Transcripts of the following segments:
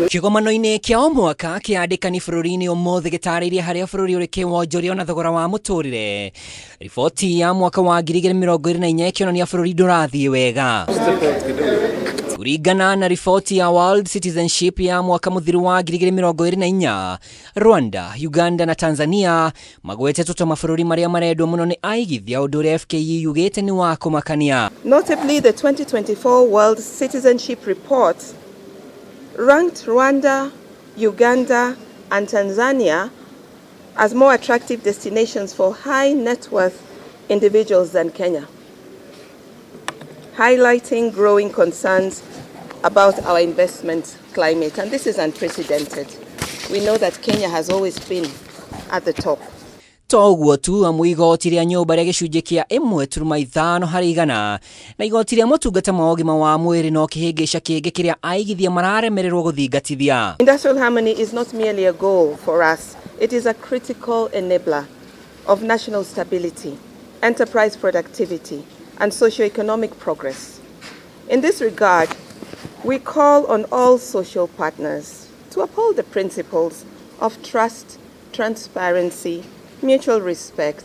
Kĩgomano-inĩ kĩa o mwaka kĩa andĩkani bũrũri-inĩ ũmũthĩ gĩtarĩirie harĩa bũrũri ũrĩ kĩwonjoria na thogora wa mũtũrĩre. Riboti ya mwaka wa 2024 ĩkĩonania bũrũri ndũrathiĩ wega. Kũringana na riboti ya World Citizenship ya mwaka mũthiru wa 2024, Rwanda, Uganda na Tanzania magwetetwo ta mabũrũri marĩa marendwo mũno nĩ aigithia, ũndũ ũrĩa FKE yugĩte nĩ wa kũmakania. Notably, the 2024 World Citizenship Report ranked Rwanda, Uganda, and Tanzania as more attractive destinations for high net worth individuals than Kenya, highlighting growing concerns about our investment climate. And this is unprecedented. We know that Kenya has always been at the top. To ũguo tu, amu igoti rĩa nyũmba rĩa gĩcunjĩ kĩa 1.5 harĩ igana na igoti rĩa motungata ma ũgima wa mwĩrĩ no kĩhĩngĩca kĩngĩ kĩrĩa aigithia mararemererwo gũthingatithia. Industrial harmony is not merely a goal for us, it is a critical enabler of national stability, enterprise productivity, and socio-economic progress. In this regard, we call on all social partners to uphold the principles of trust, transparency, mutual respect,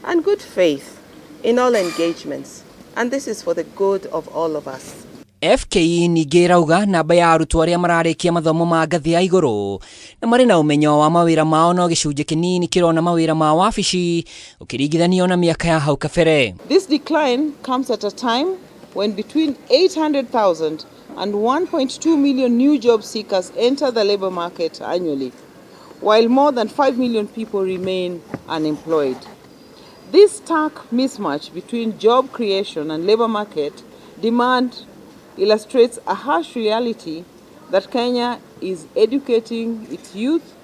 and good faith in all engagements. And this is for the good of all of us. FKE ningĩ ĩrauga namba ya arutwo arĩa mararĩkia mathomo ma ngathĩ ya igũrũ na marĩ na ũmenyo wa mawĩra mao no gĩcunjĩ kĩnini kĩrona mawĩra ma wabici ũkĩringithanio na mĩaka ya hau kabere. This decline comes at a time when between 800,000 and 1.2 million new job seekers enter the labor market annually, while more than 5 million people remain unemployed. This stark mismatch between job creation and labor market demand illustrates a harsh reality that Kenya is educating its youth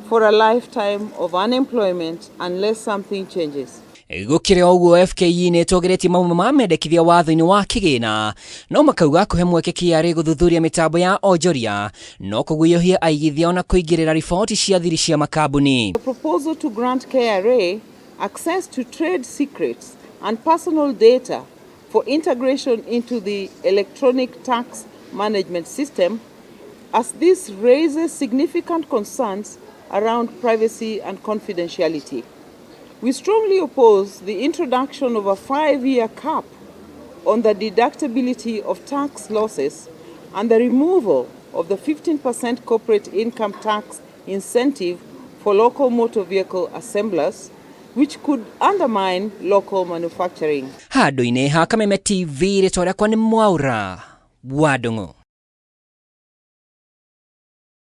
for a lifetime of unemployment unless something changes. Gũkĩrĩ o ũguo, FKE nĩ ĩtũgĩrĩtie mamwe ma mendekithia watho-inĩ wa kĩgĩna, no makauga kũhe mweke KRA gũthuthuria mĩtambo ya onjoria no kũguoyohia aigithia ona kũingĩrĩra riboti cia thiri cia makambuni. The proposal to grant KRA access to trade secrets and personal data for integration into the electronic tax management system, as this raises significant concerns around privacy and confidentiality. We strongly oppose the introduction of a 5-year cap on the deductibility of tax losses and the removal of the 15% corporate income tax incentive for local motor vehicle assemblers, which could undermine local manufacturing. Handũ-inĩ ha Kameme TV, rĩtwa rĩakwa nĩ Mwaura wa Ndung'u.